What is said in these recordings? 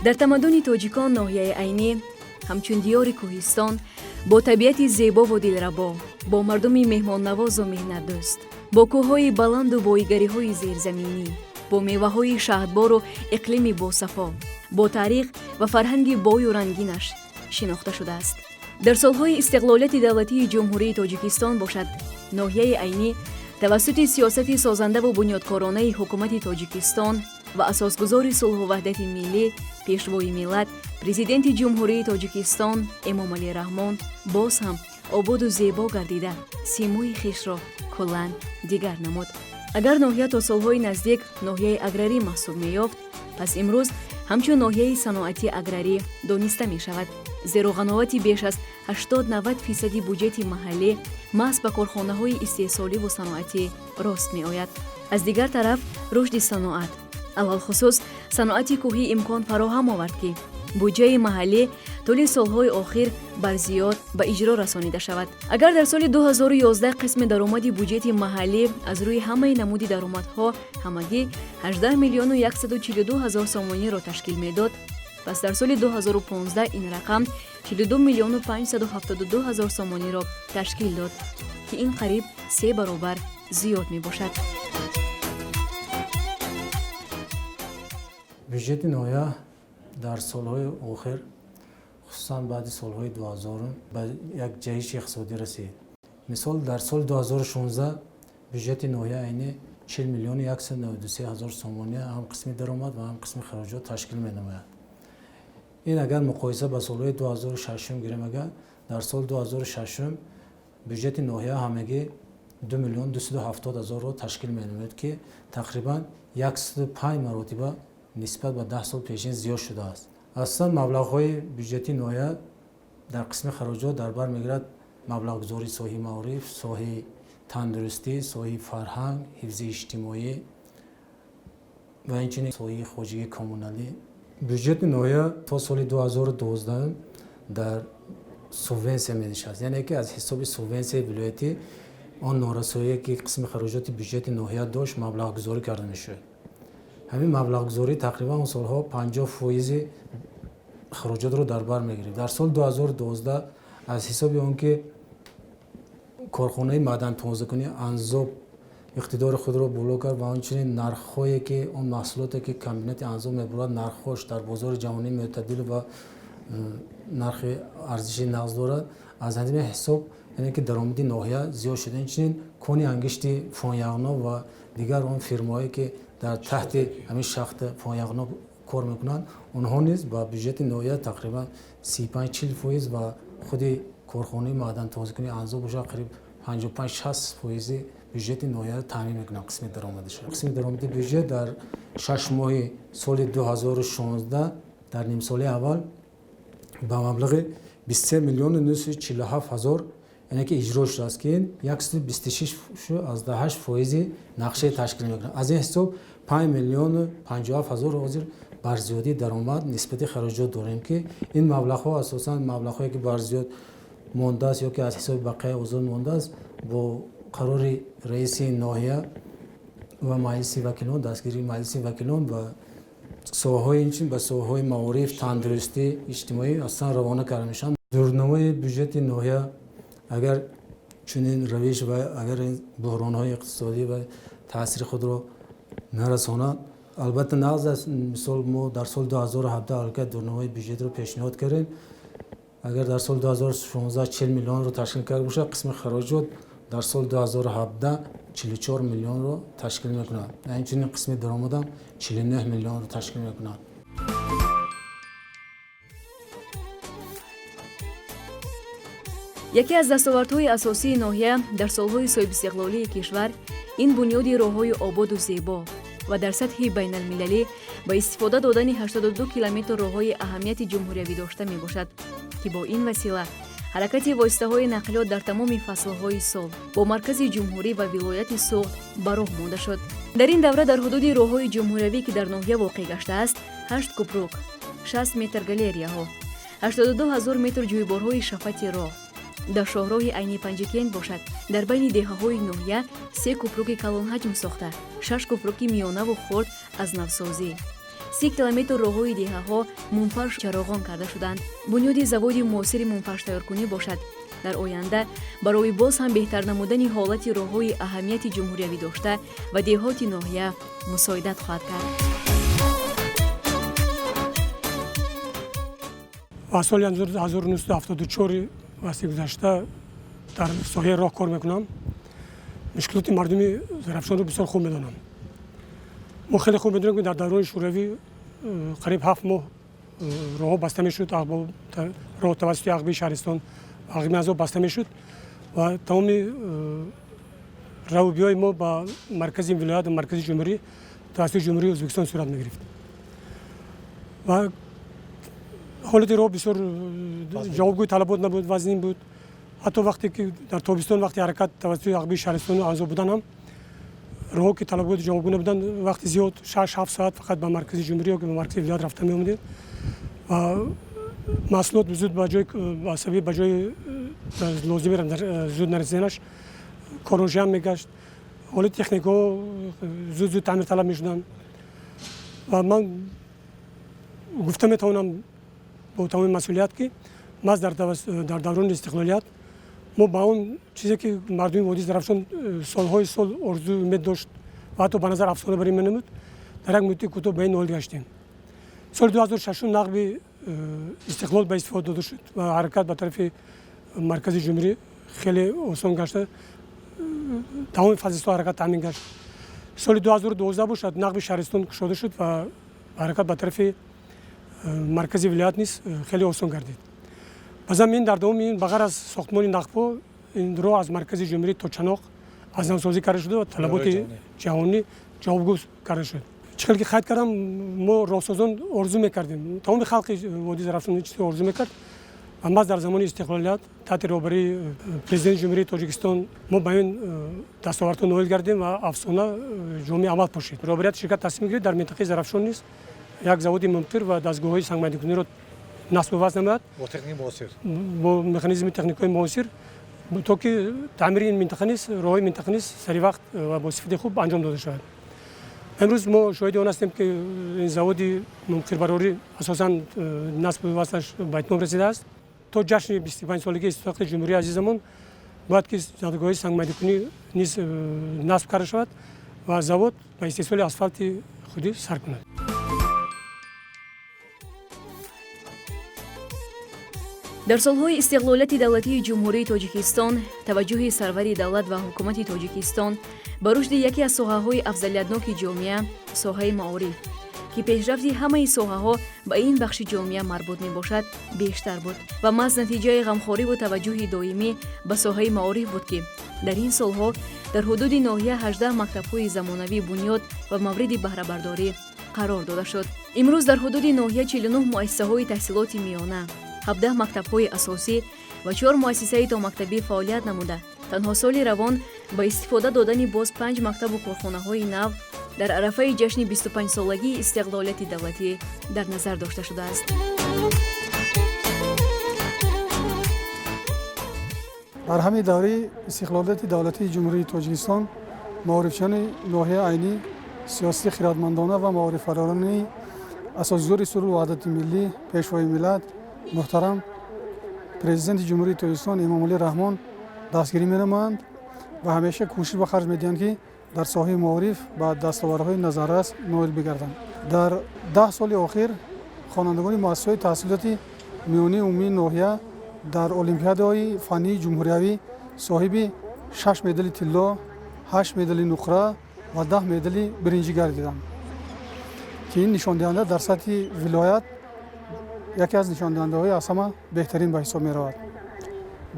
Дар тамаддуни тоҷикон ноҳияи Айнӣ ҳамчун диёри кӯҳистон бо табиати зебову дилрабо, бо мардуми меҳмоннавозу меҳнатдӯст, бо кӯҳҳои баланду боигариҳои зерзаминӣ, бо меваҳои шаҳдбору иқлими босафо, бо таърих ва фарҳанги бою рангинаш шинохта шудааст. Дар солҳои истиқлолияти давлатии Ҷумҳурии Тоҷикистон бошад, ноҳияи Айнӣ тавассути сиёсати созандаву бунёдкоронаи ҳукумати Тоҷикистон ва асосгузори сулҳу ваҳдати миллӣ, Пешвои миллат, Президенти Ҷумҳурии Тоҷикистон Эмомалӣ Раҳмон боз ҳам ободу зебо гардида, симои хешро куллан дигар намуд. Агар ноҳия то солҳои наздик ноҳияи аграрӣ маҳсуб меёфт, пас имрӯз ҳамчун ноҳияи саноатӣ аграрӣ дониста мешавад, зеро ғановати беш аз 80-90 фисади буҷети маҳаллӣ маҳз ба корхонаҳои истеҳсоливу саноатӣ рост меояд. Аз дигар тараф, рушди саноат, алалхусус саноати кӯҳӣ, имкон фароҳам овард, ки буҷаи маҳаллӣ тӯли солҳои охир бар зиёд ба иҷро расонида шавад. Агар дар соли 2011 қисми даромади буҷети маҳаллӣ аз рӯи ҳамаи намуди даромадҳо ҳамагӣ 18 миллиону 142 ҳазор сомониро ташкил медод, пас дар соли 2015 ин рақам 42 миллиону 572 ҳазор сомониро ташкил дод, ки ин қариб се баробар зиёд мебошад. Бюҷети ноҳия дар солҳои охир, хусусан баъди солҳои 2000, ба як ҷаҳиши иқтисодӣ расид. Мисол, дар соли 2016 бюҷети ноҳия Айнӣ 40 миллиону 193 ҳазор сомонӣ ҳам қисми даромад ва ҳам қисми хароҷот ташкил менамояд. Ин агар муқоиса ба солҳои 2006 гирем, агар дар соли 2006 бюҷети ноҳия ҳамагӣ 2 миллион 270 ҳазорро ташкил менамояд, ки тақрибан 105 маротиба нисбат ба 10 сол пешин зиёд шудааст. Асосан маблағҳои бюҷети ноҳия дар қисми хароҷот дар бар мегирад маблағгузории соҳаи маориф, соҳаи тандурустӣ, соҳаи фарҳанг, ҳифзи иҷтимоӣ ва инчунин соҳаи хоҷагии коммуналӣ. Бюҷети ноҳия то соли 2012 дар субвенсия менишаст, яъне ки аз ҳисоби субвенсияи вилоятӣ он норасоие, ки қисми хароҷоти бюҷети ноҳия дошт, маблағгузорӣ карда мешуд. Ҳамин маблағгузорӣ тақрибан он солҳо 50 фоизи хароҷотро дар бар мегирифт. Дар соли 2012 аз ҳисоби он ки корхонаи маъдантозакунӣ Анзоб иқтидори худро боло кард ва ҳамчунин нархҳое, ки он маҳсулоте, ки комбинати Анзоб мебурад, нархҳош дар бозори ҷаҳонӣ мӯътадил ва нархи арзиши нағз дорад, аз ҳамин ҳисоб, яъне ки даромади ноҳия зиёд шуд. Инчунин кони ангишти Фоняғно ва дигар он фирмаҳое, ки дар таҳти ҳамин шахта Фоняғно кор мекунанд, онҳо низ ба бюҷети ноҳия тақрибан 35-40% ва худи корхонаи маъдантозакунии Анзоб бошад, қариб 55-60 фоизи бюҷети ноҳияро таъмин мекунанд қисми даромадиша. Қисми даромади бюҷет дар 6 моҳи соли 2016, дар нимсолаи аввал, ба маблағи 23 миллиону 947 ҳазор, яъне ки иҷро шудааст, ки ин 126,8 фоизи нақшаи ташкил мекунад. Аз ин ҳисоб 5 миллиону 57 ҳазор ҳозир бар зиёдии даромад нисбати хароҷот дорем, ки ин маблағҳо асосан маблағҳое, ки бар зиёд мондааст ё ки аз ҳисоби бақияи озод мондааст, бо қарори раиси ноҳия ва маҷлиси вакилон, дастгирии маҷлиси вакилон, ба соҳаҳои, инчунин ба соҳаҳои маориф, тандурустӣ, иҷтимоӣ аслан равона карда мешаванд. Дурнамои бюҷети ноҳия, агар чунин равиш ва агар ин буҳронҳои иқтисодӣ ва таъсири худро нарасонад, албатта нағз аст. Мисол, мо дар соли 2017 аллакай дурнамои бюҷетро пешниҳод кардем. Агар дар соли 2016 40 миллионро ташкил карда бошад, қисми хароҷот дар соли 2017 44 миллионро ташкил мекунад. Инчунин қисми даромадам 49 миллионро ташкил мекунад. Яке аз дастовардҳои асосии ноҳия дар солҳои соҳибистиқлолии кишвар ин бунёди роҳҳои ободу зебо ва дар сатҳи байналмилалӣ ба истифода додани 82 километр роҳҳои аҳамияти ҷумҳуриявӣ дошта мебошад, ки бо ин васила ҳаракати воситаҳои нақлиёт дар тамоми фаслҳои сол бо маркази ҷумҳурӣ ва вилояти Суғд ба роҳ монда шуд. Дар ин давра дар ҳудуди роҳҳои ҷумҳуриявӣ, ки дар ноҳия воқеъ гаштааст, ҳашт купрук, 60 метр галерияҳо, 82 ҳазор метр ҷӯйборҳои шафати роҳ, дар шоҳроҳи Айни Панҷикент бошад, дар байни деҳаҳои ноҳия се купруки калонҳаҷм сохта, шаш купруки миёнаву хурд аз навсозӣ, 30 километр роҳҳои деҳаҳо мумфарш чароғон карда шуданд. Бунёди заводи муосири мумфарштайёркунӣ бошад, дар оянда барои боз ҳам беҳтар намудани ҳолати роҳҳои аҳамияти ҷумҳуриявӣ дошта ва деҳоти ноҳия мусоидат хоҳад кард. Ва соли 1974 васти гузашта дар соҳаи роҳ кор мекунам. Мушкилоти мардуми Зарафшонро бисёр хуб медонам. Мо хеле хуб медонем, ки дар даврони Шӯравӣ қариб 7 моҳ роҳҳо баста мешуд, роҳ тавассути Ағби шаҳристон, Ағби Азоб баста мешуд ва тамоми равобиҳои мо ба маркази вилоят ва маркази ҷумҳурӣ тавассути Ҷумҳурии Ӯзбекистон сурат мегирифт. Ва ҳолати роҳ бисёр ҷавобгӯи талабот набуд, вазнин буд. Ҳатто вақте ки дар тобистон вақти ҳаракат тавассути Ағби шаҳристону Анзоб будан ҳам роҳҳо ки талаботи ҷавобгӯ набуданд, вақти зиёд 6-7 соат фақат ба маркази ҷумҳурӣ ё ба маркази вилоят рафта меомадем ва маҳсулот зуд ба ҷои асабӣ ба ҷои лозимӣ зуд нарасиданаш коррозия мегашт. Ҳолати техникаҳо зуд зуд таъмирталаб мешуданд. Ва ман гуфта метавонам бо тамоми масъулият, ки маҳз дар даврони истиқлолият мо ба он чизе ки мардуми водии Зарафшон солҳои сол орзу умед дошт ва ҳатто ба назар афсона бар ин менамуд, дар як муддати кӯтоҳ ба ин ноил гаштем. Соли 2006 нақби Истиқлол ба истифода дода шуд ва ҳаракат ба тарафи маркази ҷумҳурӣ хеле осон гашта, тамоми фазлистҳо ҳаракат таъмин гашт. Соли 2012 бошад, нақби шаҳристон кушода шуд ва ҳаракат ба тарафи маркази вилоят низ хеле осон гардид. Баъзан ин дар давоми ин ба ғайр аз сохтмони нақбҳо, ин роҳ аз маркази ҷумҳурӣ то Чаноқ аз навсозӣ карда шуда ва талаботи ҷаҳонӣ ҷавобгӯ карда шуд. Чӣ хел ки қайд кардам, мо роҳсозон орзу мекардем, тамоми халқи водии Зарафшон ин чизро орзу мекард ва маҳз дар замони истиқлолият таҳти роҳбарии Президенти Ҷумҳурии Тоҷикистон мо ба ин дастовардҳо ноил гардем ва афсона ҷомеи амал пӯшид. Роҳбарияти ширкат тасмим гирифт дар минтақаи Зарафшон низ як заводи мумтир ва дастгоҳҳои сангмайдикуниро насбу васл намояд бо техникаи муосир, бо механизми техникаҳои муосир, то ки таъмири ин минтақа низ, роҳҳои минтақа низ сари вақт ва бо сифати хуб анҷом дода шавад. Имрӯз мо шоҳиди он ҳастем, ки ин заводи мумтирбарорӣ асосан насбу васлаш ба итмом расидааст. То ҷашни 25-солагии истиқлолияти ҷумҳурии азизамон бояд ки дастгоҳҳои сангмайдикунӣ низ насб карда шавад ва завод ба истеҳсоли асфалти худӣ сар кунад. Дар солҳои истиқлолияти давлатии Ҷумҳурии Тоҷикистон таваҷҷӯҳи сарвари давлат ва ҳукумати Тоҷикистон ба рушди яке аз соҳаҳои афзалиятноки ҷомеа, соҳаи маориф, ки пешрафти ҳамаи соҳаҳо ба ин бахши ҷомеа марбут мебошад, бештар буд ва маҳз натиҷаи ғамхориву таваҷҷӯҳи доимӣ ба соҳаи маориф буд, ки дар ин солҳо дар ҳудуди ноҳия 18 мактабҳои замонавӣ бунёд ва мавриди баҳрабардорӣ қарор дода шуд. Имрӯз дар ҳудуди ноҳия 49 муассисаҳои таҳсилоти миёна, 17 мактабҳои асосӣ ва 4 муассисаи томактабӣ фаъолият намуда, танҳо соли равон ба истифода додани боз 5 мактабу корхонаҳои нав дар арафаи ҷашни 25-солагии истиқлолияти давлатӣ дар назар дошта шудааст. Дар ҳамин давраи истиқлолияти давлатии Ҷумҳурии Тоҷикистон маорифчиёни ноҳияи Айнӣ сиёсати хиратмандона ва маорифпарварони асосгузори сулҳу ваҳдати миллӣ, пешвои миллат, муҳтарам Президенти Ҷумҳурии Тоҷикистон Эмомалӣ Раҳмон дастгирӣ менамоянд ва ҳамеша кӯшиш ба харҷ медиҳанд, ки дар соҳаи маориф ба дастовардҳои назаррас ноил бигарданд. Дар 10 соли охир хонандагони муассисаҳои таҳсилоти миёнии умумии ноҳия дар олимпиадаҳои фаннии ҷумҳуриявӣ соҳиби 6 медали тилло, 8 медали нуқра ва 10 медали биринҷӣ гардиданд, ки ин нишондиҳанда дар сатҳи вилоят яке аз нишондиҳандаҳои аз ҳама беҳтарин ба ҳисоб меравад.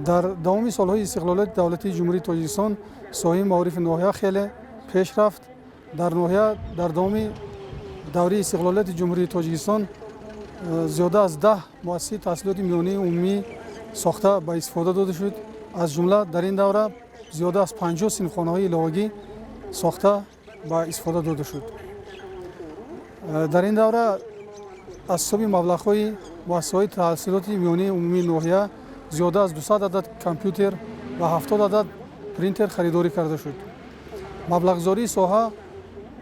Дар давоми солҳои истиқлолияти давлатии Ҷумҳурии Тоҷикистон соҳаи маорифи ноҳия хеле пеш рафт. Дар ноҳия дар давоми давраи истиқлолияти Ҷумҳурии Тоҷикистон зиёда аз 10 муассисаи таҳсилоти миёнии умумӣ сохта ба истифода дода шуд. Аз ҷумла дар ин давра зиёда аз 50 синфхонаҳои иловагӣ сохта ба истифода дода шуд. Дар ин давра аз ҳисоби маблағҳои муассисаҳои таҳсилоти миёнии умумии ноҳия зиёда аз 200 адад компютер ва 70 адад принтер харидорӣ карда шуд. Маблағгузории соҳа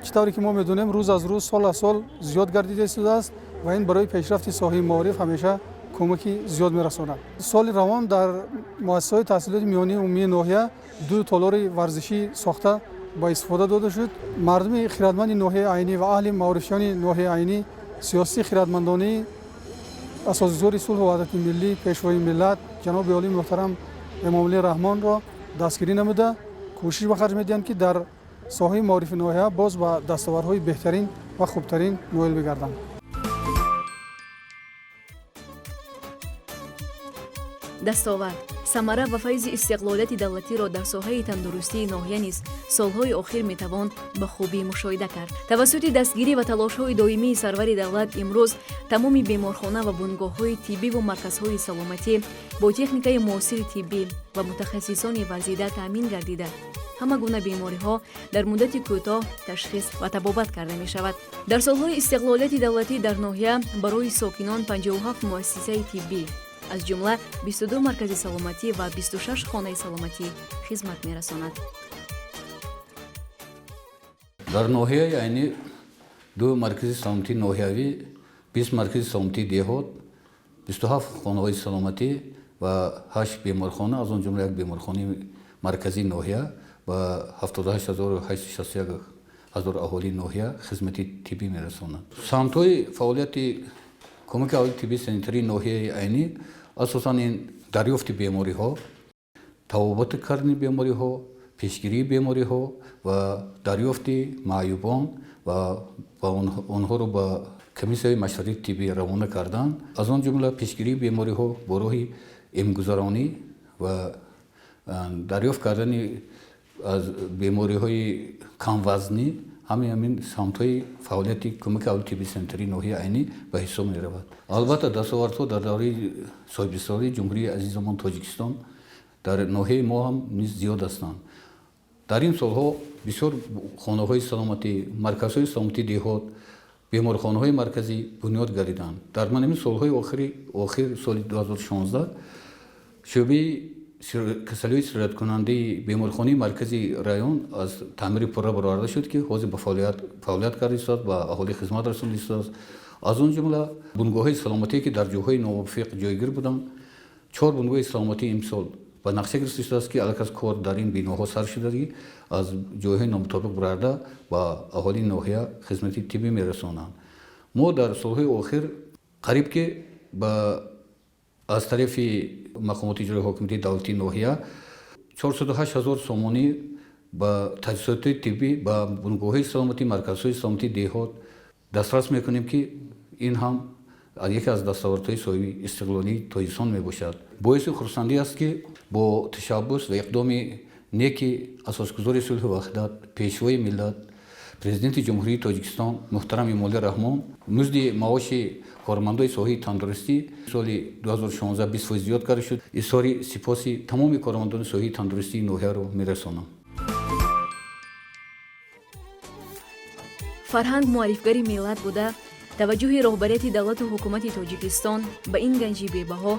Чӣ тавре ки мо медонем, рӯз аз рӯз, сол аз сол зиёд гардида истодааст ва ин барои пешрафти соҳаи маориф ҳамеша кӯмаки зиёд мерасонад. Соли равон дар муассисаҳои таҳсилоти миёнии умумии ноҳия 2 толори варзишӣ сохта ба истифода дода шуд. Мардуми хирадманди ноҳияи Айнӣ ва аҳли маорифчиёни ноҳияи Айнӣ сиёсати хирадмандонии асосгузори сулҳу ваҳдати миллӣ, пешвои миллат, ҷаноби олии муҳтарам Эмомалӣ Раҳмонро дастгирӣ намуда, кӯшиш ба харҷ медиҳанд, ки дар соҳаи маорифи ноҳия боз ба дастовардҳои беҳтарин ва хубтарин ноил бигарданд. Дастовард, самара ва файзи истиқлолияти давлатиро дар соҳаи тандурустии ноҳия низ солҳои охир метавон ба хубӣ мушоҳида кард. Тавассути дастгирӣ ва талошҳои доимии сарвари давлат имрӯз тамоми беморхона ва бунгоҳҳои тиббиву марказҳои саломатӣ бо техникаи муосири тиббӣ ва мутахассисони варзида таъмин гардида, ҳама гуна бемориҳо дар муддати кӯтоҳ ташхис ва табобат карда мешавад. Дар солҳои истиқлолияти давлатӣ дар ноҳия барои сокинон 57 муассисаи тиббӣ, аз ҷумла 22 маркази саломатӣ ва 26 хонаи саломатӣ хизмат мерасонад. Дар ноҳияи Айнӣ 2 маркази саломатии ноҳиявӣ, 20 маркази саломатии деҳот, 27 хонаҳои саломатӣ ва 8 беморхона, аз он ҷумла як беморхонаи марказии ноҳия ба 78861 ҳазор аҳолии ноҳия хизмати тиббӣ мерасонад. Самтҳои фаъолияти кӯмаки аввали тиббии санитарии ноҳияи Айнӣ асосан ин дарёфти бемориҳо, табобати кардани бемориҳо, пешгирии бемориҳо ва дарёфти маъюбон ва онҳоро ба комиссияи машваратии тиббӣ равона кардан, аз он ҷумла пешгирии бемориҳо бо роҳи эмгузаронӣ ва дарёфт кардани аз бемориҳои камвазнӣ, ҳамин самтҳои фаъолияти кӯмаки аввали тиббии санитарии ноҳияи Айнӣ ба ҳисоб меравад. Албатта, дастовардҳо дар давраи соҳибистиқлолии Ҷумҳурии азизамон Тоҷикистон дар ноҳияи мо ҳам низ зиёд ҳастанд. Дар ин солҳо бисёр хонаҳои саломатӣ, марказҳои саломатии деҳот, беморхонаҳои марказӣ бунёд гардиданд. Дар ҳамин солҳои охир соли 2016 шӯъбаи касалиҳои сирояткунандаи беморхонаи марказии район аз таъмири пурра бароварда шуд, ки ҳозир ба фаъолият карда истодааст, ба аҳолӣ хизмат расонда истодааст. Аз он ҷумла бунгоҳҳои саломатие, ки дар ҷойҳои номувофиқ ҷойгир буданд, 4 бунгоҳи саломатӣ имсол ба нақша гирифта шудааст, ки аллакай кор дар ин биноҳо сар шудагӣ аз ҷойҳои номутобиқ бароварда ба аҳолии ноҳия хизмати тиббӣ мерасонанд. Мо дар солҳои охир қариб ки аз тарафи мақомоти иҷроии ҳокимияти давлатии ноҳия 408 ҳазор сомонӣ ба таҷҳизоти тиббӣ, ба бунгоҳҳои саломатӣ, марказҳои саломатии деҳот дастрас мекунем, ки ин ҳам яке аз дастовардҳои соҳиби истиқлолии Тоҷикистон мебошад. Боиси хурсандӣ аст, ки бо ташаббус ва иқдоми неки асосгузори сулҳу ваҳдат, пешвои миллат, президенти Ҷумҳурии Тоҷикистон муҳтарам Эмомалӣ Раҳмон музди маоши кормандои соҳаи тандурустӣ соли 2016 20% зиёд карда шуд. Изҳори сипоси тамоми кормандони соҳаи тандурустии ноҳияро мерасонам. Фарҳанг муаррифгари миллат буда, таваҷҷӯҳи роҳбарияти давлату ҳукумати Тоҷикистон ба ин ганҷи бебаҳо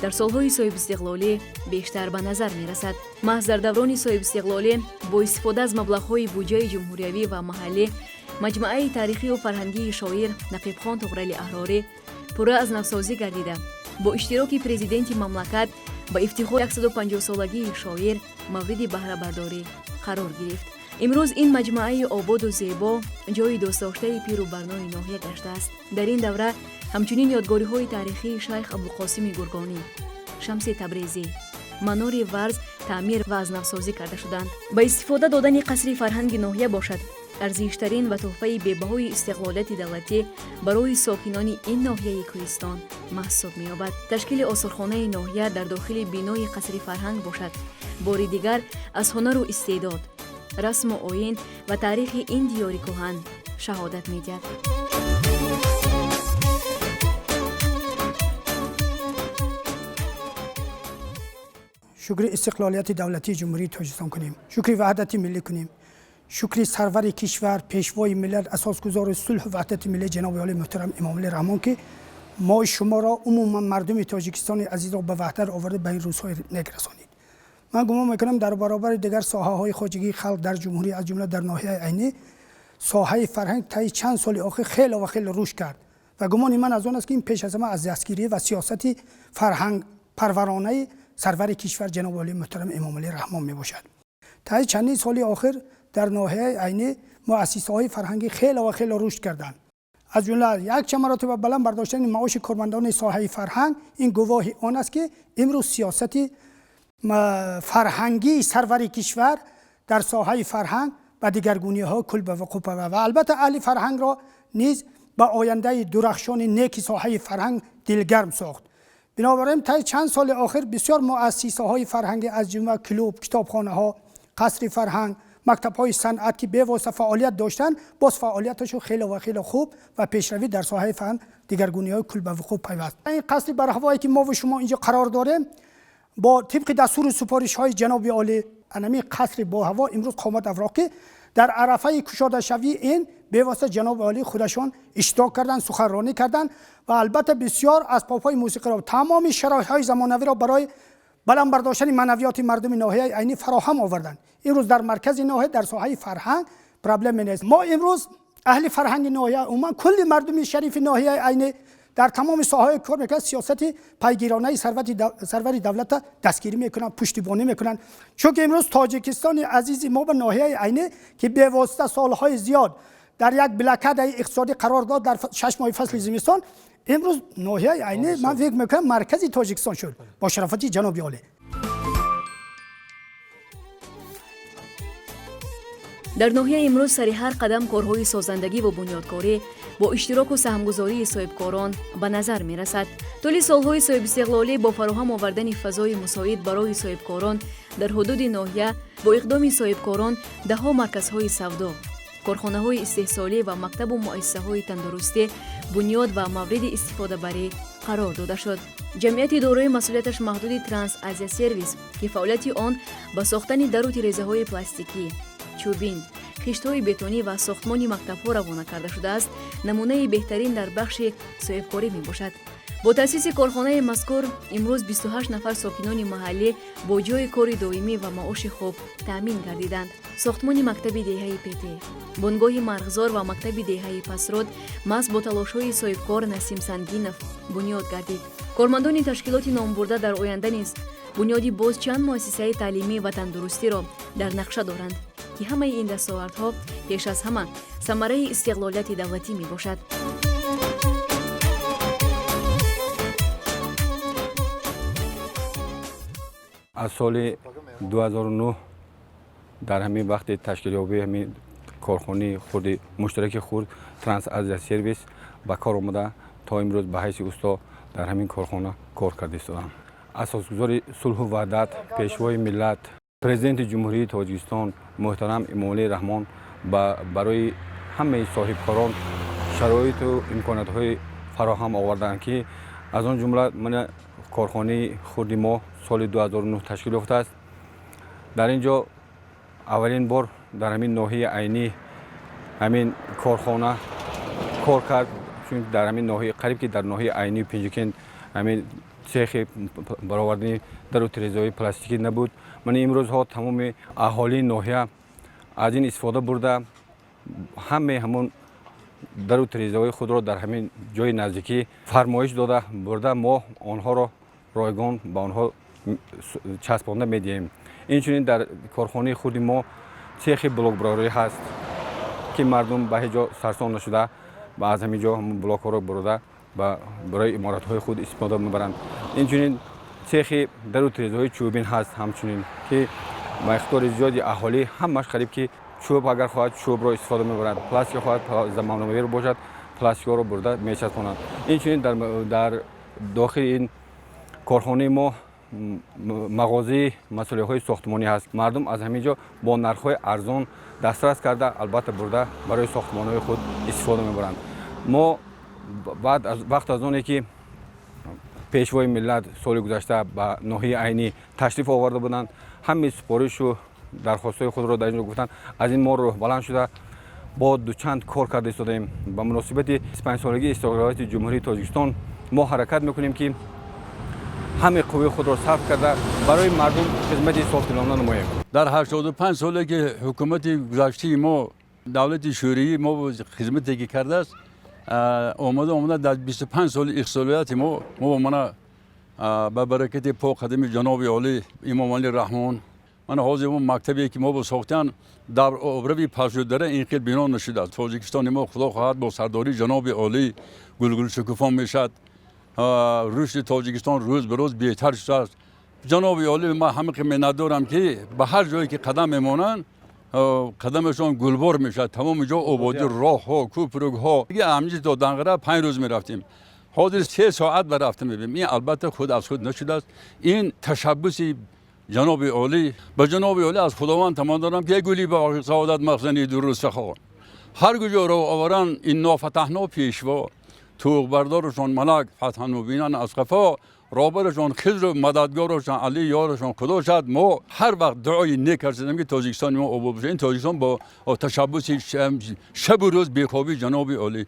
дар солҳои соҳибистиқлолӣ бештар ба назар мерасад. Маҳз дар даврони соҳибистиқлолӣ бо истифода аз маблағҳои буҷаи ҷумҳуриявӣ ва маҳаллӣ маҷмӯаи таърихию фарҳангии шоир Нақибхон Туғрали Аҳрорӣ пурра аз навсозӣ гардида, бо иштироки президенти мамлакат ба ифтихори 150-солагии шоир мавриди баҳрабардорӣ қарор гирифт. Имрӯз ин маҷмӯаи ободу зебо ҷойи дӯстдоштаи пиру барнои ноҳия гаштааст. Дар ин давра ҳамчунин ёдгориҳои таърихии шайх Абдулқосими Гургонӣ, Шамси Табрезӣ, манори Варз таъмир ва аз навсозӣ карда шуданд. Ба истифода додани қасри фарҳанги ноҳия бошад, арзиштарин ва тӯҳфаи бебаҳои истиқлолияти давлатӣ барои сокинони ин ноҳияи кӯҳистон маҳсуб меёбад. Ташкили осорхонаи ноҳия дар дохили бинои қасри фарҳанг бошад, бори дигар аз ҳунару истеъдод, расму оин ва таърихи ин диёри кӯҳан шаҳодат медиҳад. Шукри истиқлолияти давлатии Ҷумҳурии Тоҷикистон кунем, шукри ваҳдати миллӣ кунем, шукри сарвари кишвар, пешвои миллат, асосгузори сулҳу ваҳдати миллӣ ҷаноби олии муҳтарам Эмомалӣ Раҳмон, ки мо шуморо, умуман мардуми Тоҷикистони азизро ба ваҳдат оварда ба ин рӯзҳои нек расонид. Ман гумон мекунам, дар баробари дигар соҳаҳои хоҷагии халқ дар ҷумҳурӣ, аз ҷумла дар ноҳияи Айнӣ, Соҳаи фарҳанг таи чанд соли охир хеле ва хеле рушд кард ва гумони ман аз он аст, ки ин пеш аз ҳама аз дастгирӣ ва сиёсати фарҳангпарваронаи сарвари кишвар ҷаноби олии муҳтарам Эмомалӣ Раҳмон мебошад. Таи чандин соли охир дар ноҳияи Айнӣ муассисаҳои фарҳангӣ хеле ва хеле рушд карданд. Аз ҷумла якчанд маротиба баланд бардоштани маоши кормандони соҳаи фарҳанг ин гувоҳи он аст, ки имрӯз сиёсати фарҳангии сарвари кишвар дар соҳаи фарҳанг ба дигаргуниҳо кул ба вуқӯъ пайваст ва албатта аҳли фарҳангро низ ба ояндаи дурахшони неки соҳаи фарҳанг дилгарм сохт. Бинобар ин таи чанд соли охир бисёр муассисаҳои фарҳангӣ аз ҷумла клуб, китобхонаҳо, қасри фарҳанг, мактабҳои санъат, ки бевосита фаъолият доштанд, боз фаъолияташон хеле ва хеле хуб ва пешравӣ дар соҳаи фарҳанг дигаргуниҳои кул ба вуқӯъ пайваст. Ин қасри барҳавое, ки мо ва шумо инҷо қарор дорем, бо тибқи дастуру супоришҳои ҷаноби олӣ анами қасри боҳаво имрӯз қомат афрохт, ки дар арафаи кушодашавии ин бевосита ҷаноби олӣ худашон иштирок карданд, суханронӣ карданд ва албатта бисёр асбобҳои мусиқиро, тамоми шароитҳои замонавиро барои баланд бардоштани маънавиёти мардуми ноҳияи Айнӣ фароҳам оварданд. Имрӯз дар маркази ноҳия дар соҳаи фарҳанг проблеме нест. Мо имрӯз аҳли фарҳанги ноҳия, умуман кулли мардуми шарифи ноҳияи Айнӣ дар тамоми соҳаҳое кор мекунанд, сиёсати пайгиронаи сарвари давлатро дастгирӣ мекунанд, пуштибонӣ мекунанд. Чунки имрӯз Тоҷикистони азизи мо ба ноҳияи Айнӣ, ки бевосита солҳои зиёд дар як блокадаи иқтисодӣ қарор дод дар 6 моҳи фасли зимистон, имрӯз ноҳияи Айнӣ ман фикр мекунам маркази Тоҷикистон шуд бо шарофати ҷаноби олӣ. Дар ноҳия имрӯз сари ҳар қадам корҳои созандагӣ ва бунёдкорӣ бо иштироку саҳмгузории соҳибкорон ба назар мерасад. Тӯли солҳои соҳибистиқлолӣ бо фароҳам овардани фазои мусоид барои соҳибкорон дар ҳудуди ноҳия бо иқдоми соҳибкорон даҳҳо марказҳои савдо, корхонаҳои истеҳсолӣ ва мактабу муассисаҳои тандурустӣ бунёд ва мавриди истифодабарӣ қарор дода шуд. Ҷамъияти дорои масъулияташ маҳдуди Транс Азия Сервис, ки фаъолияти он ба сохтани дару тирезаҳои пластикӣ, чӯбин, хиштҳои бетонӣ ва сохтмони мактабҳо равона карда шудааст, намунаи беҳтарин дар бахши соҳибкорӣ мебошад. Бо таъсиси корхонаи мазкур имрӯз 28 нафар сокинони маҳаллӣ бо ҷойи кори доимӣ ва маоши хуб таъмин гардиданд. Сохтмони мактаби деҳаи Пете, бунгоҳи Марғзор ва мактаби деҳаи Пасрод маҳз бо талошҳои соҳибкор Насим Сангинов бунёд гардид. Кормандони ташкилоти номбурда дар оянда низ бунёди боз чанд муассисаи таълимӣ ва тандурустиро дар нақша доранд, ки ҳамаи ин дастовардҳо пеш аз ҳама самараи истиқлолияти давлатӣ мебошад. Аз соли 2009 дар ҳамин вақти ташкилёбии ҳамин корхонаи хурди муштараки хурд Транс Азия Сервис ба кор омада, то имрӯз ба ҳайси усто дар ҳамин корхона кор карда истодам. Асосгузори сулҳу ваҳдат, пешвои миллат, президенти Ҷумҳурии Тоҷикистон муҳтарам Эмомалӣ Раҳмон барои ҳамаи соҳибкорон шароиту имкониятҳои фароҳам оварданд, ки аз он ҷумла мана корхонаи хурди мо соли 2009 ташкил ёфтааст. Дар ин ҷо аввалин бор дар ҳамин ноҳияи Айнӣ ҳамин корхона кор кард, чун дар ҳамин ноҳия қариб ки дар ноҳияи Айнию Пинҷикент ҳамин цехи баровардани дару тирезаҳои пластикӣ набуд. Мана имрӯзҳо тамоми аҳолии ноҳия аз ин истифода бурда, ҳамаи ҳамон дару тирезаҳои худро дар ҳамин ҷои наздикӣ фармоиш дода бурда, мо онҳоро ройгон ба онҳо часпонда медиҳем. Инчунин дар корхонаи хурди мо цехи блокбарорӣ ҳаст, ки мардум ба ҳеҷ ҷо сарсон нашуда ва аз ҳамин ҷо ҳамон блокҳоро бурода барои иморатҳои худ истифода мебаранд. Инчунин цехи дару тирезаҳои чӯбин ҳаст, ҳамчунин ки миқдори зиёди аҳолӣ ҳамаш қариб ки чӯб агар хоҳад чӯбро истифода мебарад, пластик хоҳад замонавиро бошад пластикҳоро бурда мечаспонад. Инчунин дар дохили ин корхонаи мо мағозаи масолеҳҳои сохтмонӣ ҳаст. Мардум аз ҳамин ҷо бо нархҳои арзон дастрас карда, албатта бурда барои сохтмонҳои худ истифода мебаранд. Мо баъд аз вақт аз оне ки пешвои миллат соли гузашта ба ноҳияи Айнӣ ташриф оварда буданд, ҳамаи супоришу дархостҳои худро дар ин ҷо гуфтанд. Аз ин мо рӯҳбаланд шуда бо дучанд кор карда истодаем. Ба муносибати 25-солагии истиқлолияти Ҷумҳурии Тоҷикистон мо ҳаракат мекунем, ки ҳамаи қувваи худро сарф карда барои мардум хизмати софдилона намоем. Дар 85 соле ки ҳукумати гузаштаи мо Давлати шӯравӣ мо хизмате ки кардааст, омада омада дар 25 соли истиқлолияти мо мана ба баракати поқадами ҷаноби олӣ Имомалӣ Раҳмон, мана ҳозир мо мактабе ки мо сохтан дар обрави пасшудара ин хел бино нашудааст. Тоҷикистони мо, худо хоҳад, бо сардории ҷаноби олӣ гулгулшукуфон мешавад. Рушди Тоҷикистон рӯз ба рӯз беҳтар шудааст. Ҷаноби олӣ, ман ҳамин миннатдорам, ки ба ҳар ҷое ки қадам мемонанд, қадамашон гулбор мешавад. Тамоми ҷо ободӣ, роҳҳо, кӯпрукҳо. Ҳаминҷо то Данғара 5 рӯз мерафтем, ҳозир 3 соат ба рафта мебинем. Ин албатта худ аз худ нашудааст. Ин ташаббуси ҷаноби олӣ. Ба ҷаноби олӣ аз Худованд таманно дорам, ки гули боғи саодат, махзани дуру сахо, ҳар куҷо ро оваранд, инно фатаҳно пешво, туғбардорашон малак фатҳану бинан аз қафо, роҳбарашон Хизру, мададгорашон Али, ёрашон Худо шад. Мо ҳар вақт дуои нек кардем, ки Тоҷикистони мо обод бошад. Ин Тоҷикистон бо ташаббуси шабу рӯз бехобии ҷаноби олӣ.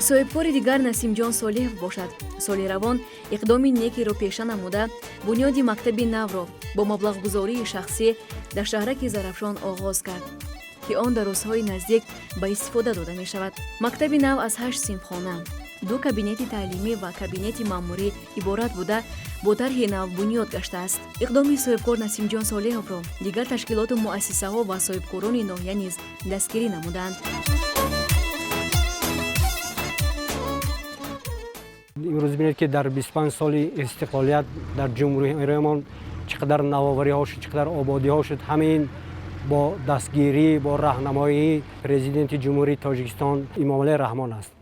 Соҳибкори дигар Насимҷон Солиҳов бошад. Соли равон иқдоми некиро пеша намуда, бунёди мактаби навро бо маблағгузории шахсӣ дар шаҳраки Зарафшон оғоз кард, ки он дар рӯзҳои наздик ба истифода дода мешавад. Мактаби нав аз 8 синфхона, 2 кабинети таълимӣ ва кабинети маъмурӣ иборат буда, бо тарҳи нав бунёд гаштааст. Иқдоми соҳибкор Насимҷон Солиҳовро дигар ташкилоту муассисаҳо ва соҳибкорони ноҳия низ дастгирӣ намуданд. Имрӯз бинед, ки дар 25 соли истиқлолият дар ҷумҳуриямон чӣ қадар навовариҳо шуд, чӣ қадар ободиҳо шуд. Ҳамин бо дастгирӣ, бо раҳнамоии президенти Ҷумҳурии Тоҷикистон Имомалӣ Раҳмон аст.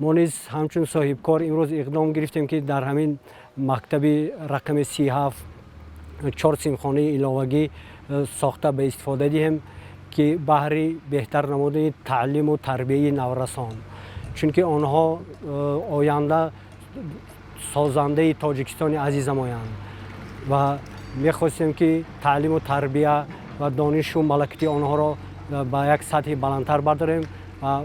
Мо низ ҳамчун соҳибкор имрӯз иқдом гирифтем, ки дар ҳамин мактаби рақами 37 4 синфхонаи иловагӣ сохта ба истифода диҳем, ки баҳри беҳтар намудани таълиму тарбияи наврасон, чунки онҳо оянда созандаи Тоҷикистони азизамоянд ва мехостем, ки таълиму тарбия ва донишу малакати онҳоро ба як сатҳи баландтар бардорем. Ва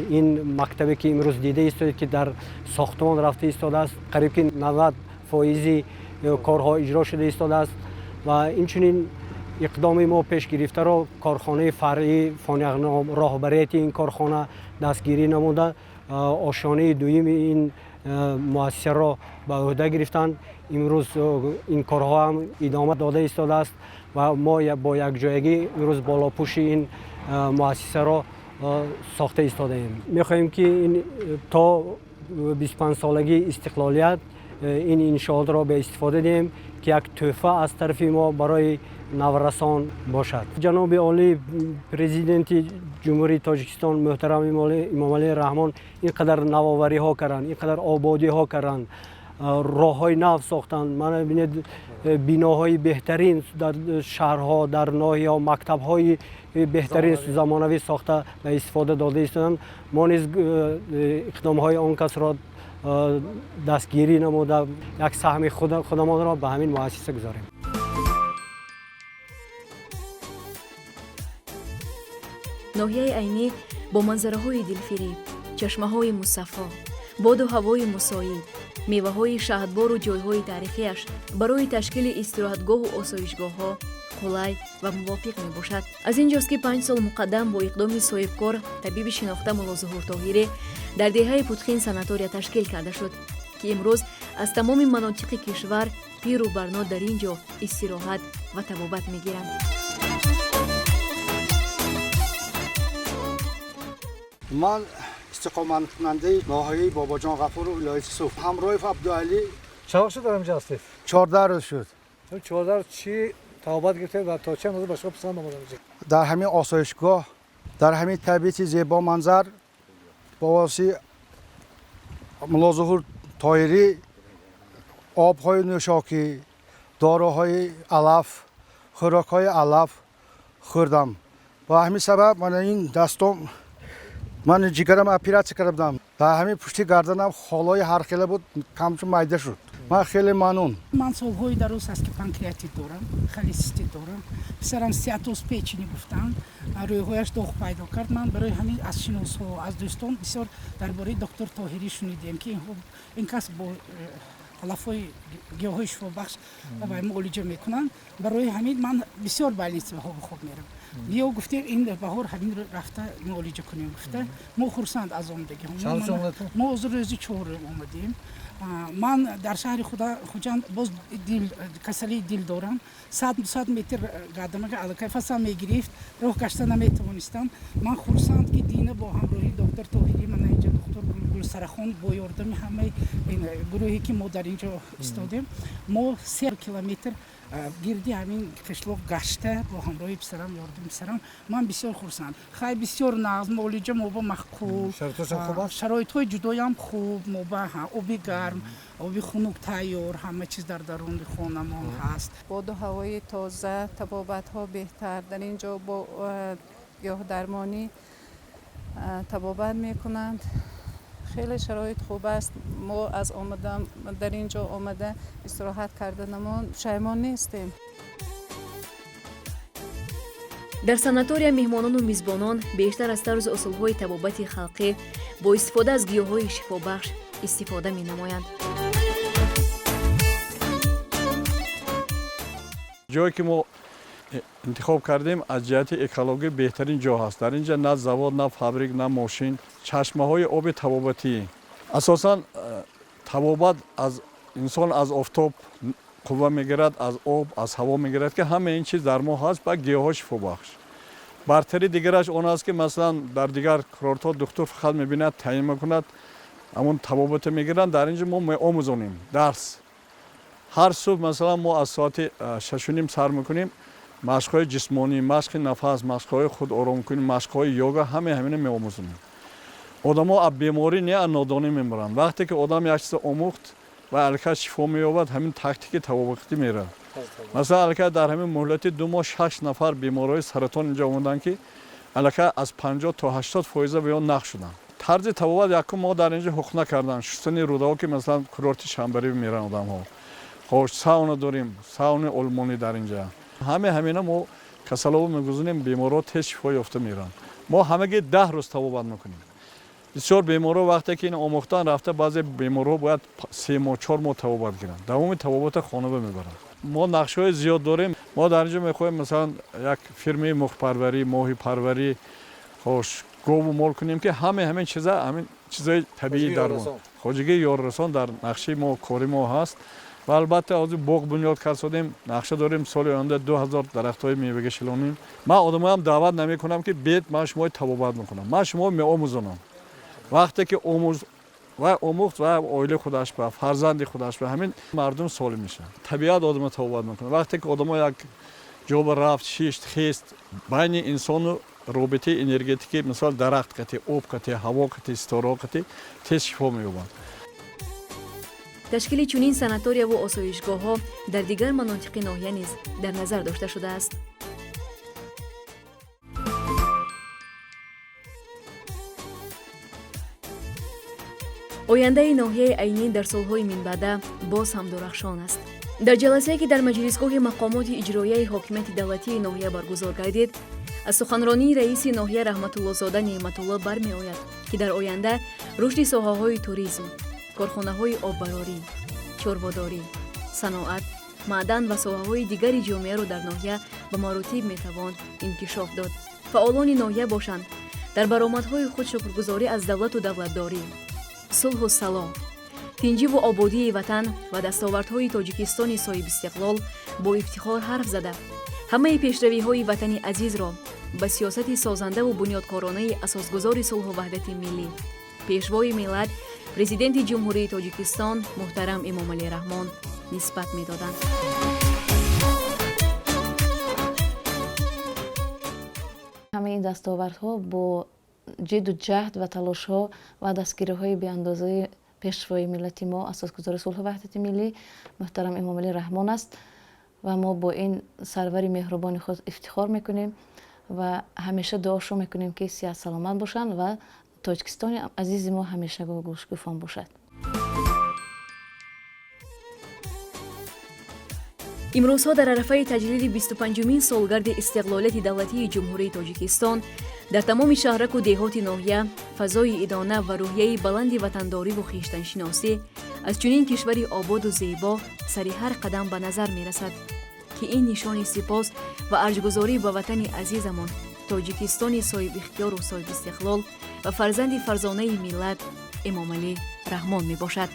ин мактабе ки имрӯз дида истодед, ки дар сохтмон рафта истодааст, қариб ки 90% корҳо иҷро шуда истодааст. Ва инчунин иқдоми мо пеш гирифтаро корхонаи фаръии Фониағном, роҳбарияти ин корхона дастгирӣ намуда, ошонаи дуюми ин муассисаро ба ӯҳда гирифтанд. Имрӯз ин корҳо ҳам идома дода истодааст ва мо бо якҷоягӣ имрӯз болопӯши ин муассисаро сохта истодаем. Мехоҳем, ки ин то 25-солагии истиқлолият ин иншоотро ба истифода диҳем, ки як тӯҳфа аз тарафи мо барои наврасон бошад. Ҷаноби олӣ президенти Ҷумҳурии Тоҷикистон муҳтарам Имомалӣ Раҳмон ин қадар навовариҳо карданд, ин қадар ободиҳо карданд, роҳҳои нав сохтанд. Мана бинед, биноҳои беҳтарин дар шаҳрҳо, дар ноҳияҳо, мактабҳои беҳтарин замонавӣ сохта ба истифода дода истоданд. Мо низ иқдомҳои он касро дастгирӣ намуда, як саҳми худамонро ба ҳамин муассиса гузорем. Ноҳияи Айнӣ бо манзараҳои дилфиреб, чашмаҳои мусаффо, боду ҳавои мусоид, меваҳои шаҳдбору ҷойҳои таърихиаш барои ташкили истироҳатгоҳу осоишгоҳҳо қулай ва мувофиқ мебошад. Аз ин ҷост, ки 5 сол муқаддам бо иқдоми соҳибкор, табиби шинохта Муллозуҳур Тоҳирӣ дар деҳаи Путхин санатория ташкил карда шуд, ки имрӯз аз тамоми манотиқи кишвар пиру барно дар ин ҷо истироҳат ва табобат мегиранд. Ман истиқоматкунандаи ноҳияи Бобоҷон Ғафуров, вилояти Суғд, ҳамроҳи Абдуалӣ. Чанд вақт шуд дар инҷо ҳастед? 14 рӯз шуд. 14 рӯз чӣ табобат гирифтед ва то чӣ андоза ба шумо писанд омад инҷо? Дар ҳамин осоишгоҳ, дар ҳамин табиати зебо манзар, бо воситаи Муллозуҳур Тоҳирӣ обҳои нӯшокӣ, доруҳои алаф, хӯрокҳои алаф хӯрдам. Ба ҳамин сабаб мана ин дастом, ман ҷигарам оператсия карда будам. Дар ҳамин пушти гарданам холҳои ҳархела буд, камчун майда шуд. Ман хеле манун. Ман солҳои дароз аст, ки панкреатит дорам, холецистит дорам. Писарам стеатоз печени гуфтанд, рӯйҳояш доғ пайдо кард. Ман барои ҳамин аз шиносҳо, аз дӯстон бисёр дар бораи доктор Тоҳирӣ шунидем, ки ин кас бо Алафҳои гиёҳҳои шифобахш ва муолиҷа мекунанд. Барои ҳамин ман бисёр больницаҳо ба хоб мерам. Биё гуфтем, ин баҳор ҳамин рафта муолиҷа кунем гуфта. Мо хурсанд аз омадагӣ. Мо ҳозир рӯзи чорум омадем. Ман дар шаҳри Хуҷанд боз касалии дил дорам. 100 метр гадамага аллакай фасам мегирифт, роҳ гашта наметавонистам. Ман хурсанд, ки дина бо ҳамроҳии доктор Тоҳирӣ, мана инҷа доктор Гулсарахон, бо ёрдами ҳамаи гурӯҳе ки мо дар инҷо истодем, мо 3 километр гирди ҳамин қишлоқ гашта бо ҳамроҳии писарам, ёрдами писарам. Ман бисёр хурсанд. Хай, бисёр нағз муолиҷа мо ба маъқул, шароитҳои ҷудоям хуб, мо ба оби гарм, оби хунук тайёр, ҳама чиз дар даруни хонамон ҳаст. Боду ҳавои тоза, табобатҳо беҳтар. Дар ин ҷо бо гиёҳдармонӣ табобат мекунанд. Хеле шароит хуб аст. Мо аз омадан дар ин ҷо омада истироҳат карданамон пушаймон нестем. Дар санатория меҳмонону мизбонон бештар аз тарзу усулҳои табобати халқӣ бо истифода аз гиёҳҳои шифобахш истифода менамоянд. Ҷое ки мо интихоб кардем, аз ҷиҳати экологӣ беҳтарин ҷо ҳаст. Дар ин ҷа на завод, на фабрик, на мошин, чашмаҳои оби табобатӣ. Асосан табобат аз инсон аз офтоб қувва мегирад, аз об, аз ҳаво мегирад, ки ҳамаи ин чиз дар мо ҳаст ба гиёҳҳо шифобахш. Бартари дигараш он аст, ки масалан дар дигар курортҳо духтур фақат мебинад, таъин мекунад, ҳамон табобата мегиранд. Дар ин ҷо мо меомӯзонем дарс. Ҳар субҳ масалан мо аз соати 6:30 сар мекунем, машқҳои ҷисмонӣ, машқи нафас, машқҳои худоромкунӣ, машқҳои йога, ҳамаи ҳамина меомӯзонем. Одамо аз беморӣ не, аз нодонӣ мемиранд. Вақте ки одам як чиза омӯхт ва аллакай шифо меёбад, ҳамин тактики табобатӣ меравад. Масалан, аллакай дар ҳамин муҳлати 2 моҳ 6 нафар беморҳои саратон инҷо омаданд, ки аллакай аз 50 то 80 фоиза ба он нақ шуданд. Тарзи табобат якум мо дар инҷо ҳуқна кардан, шустани рӯдаҳо, ки масалан курорти Шамбарӣ мераванд одамҳо. Хош, сауна дорем, саунаи олмонӣ дар инҷа. Ҳамаи ҳамина мо касалҳо мегузорем, беморҳо тез шифо ёфта мераванд. Мо ҳамагӣ 10 рӯз табобат мекунем. Бисёр беморҳо вақте ки ин омӯхтан рафта, баъзе беморҳо бояд 3 моҳ, 4 моҳ табобат гиранд. Давоми табобата хона мебаранд. Мо нақшаҳои зиёд дорем. Мо дар инҷо мехоҳем масалан як фирмаи мурғпарварӣ, моҳипарварӣ, хош, гову мол кунем, ки ҳамаи ҳамин чиза, ҳамин чизҳои табиӣ дар мо, хоҷагии ёррасон дар нақшаи мо, кори мо ҳаст. Ва албатта ҳозир боғ бунёд кардем, нақша дорем соли оянда 2000 дарахтҳои мевага шилонем. Ман одамоям даъват намекунам, ки бед ман шуморо табобат мекунам. Ман шуморо меомӯзонам. Вақте ки омӯхт ва оилаи худаш ба фарзанди худаш ба ҳамин мардум солим мешаванд. Табиат одамро табобат мекунад. Вақте ки одамо як ҷо ба рафт, шишт, хест, байни инсону робитаи энергетикӣ, мисол дарахт қатӣ, об қатӣ, ҳаво қатӣ, ситораҳо қатӣ, тез шифо меёбанд. Ташкили чунин санаторияву осоишгоҳҳо дар дигар манотиқи ноҳия низ дар назар дошта шудааст. Ояндаи ноҳияи Айнӣ дар солҳои минбаъда боз ҳам дурахшон аст. Дар ҷаласае, ки дар маҷлисгоҳи мақомоти иҷроияи ҳокимияти давлатии ноҳия баргузор гардид, аз суханронии раиси ноҳия Раҳматуллозода Неъматулло бармеояд, ки дар оянда рушди соҳаҳои туризм, корхонаҳои оббарорӣ, чорводорӣ, саноат, маъдан ва соҳаҳои дигари ҷомеаро дар ноҳия ба маротиб метавон инкишоф дод. Фаъолони ноҳия бошанд, дар баромадҳои худ шукргузорӣ аз давлату давлатдорӣ, сулҳу салоҳ, тинҷиву ободии ватан ва дастовардҳои Тоҷикистони соҳибистиқлол бо ифтихор ҳарф зада, ҳамаи пешравиҳои ватани азизро ба сиёсати созандаву бунёдкоронаи асосгузори сулҳу ваҳдати миллӣ, пешвои миллат, президенти Ҷумҳурии Тоҷикистон муҳтарам Эмомалӣ Раҳмон нисбат медоданд. Ҳамаи ин дастовардҳо бо ҷидду ҷаҳд ва талошҳо ва дастгириҳои беандозаи пешвои миллати мо, асосгузори сулҳу ваҳдати миллӣ муҳтарам Эмомалӣ Раҳмон аст ва мо бо ин сарвари меҳрубони худ ифтихор мекунем ва ҳамеша дуошо мекунем, ки сиҳат саломат бошанд ва Тоҷикистони азизи мо ҳамеша гулшукуфон бошад. Имрӯзҳо дар арафаи таҷлили 25-умин солгарди истиқлолияти давлатии Ҷумҳурии Тоҷикистон дар тамоми шаҳраку деҳоти ноҳия фазои идона ва рӯҳияи баланди ватандориву хештаншиносӣ Аз чунин кишвари ободу зебо сари ҳар қадам ба назар мерасад, ки ин нишони сипос ва арҷгузорӣ ба ватани азизамон, Тоҷикистони соҳибихтиёру соҳибистиқлол ва фарзанди фарзонаи миллат Эмомалӣ Раҳмон мебошад.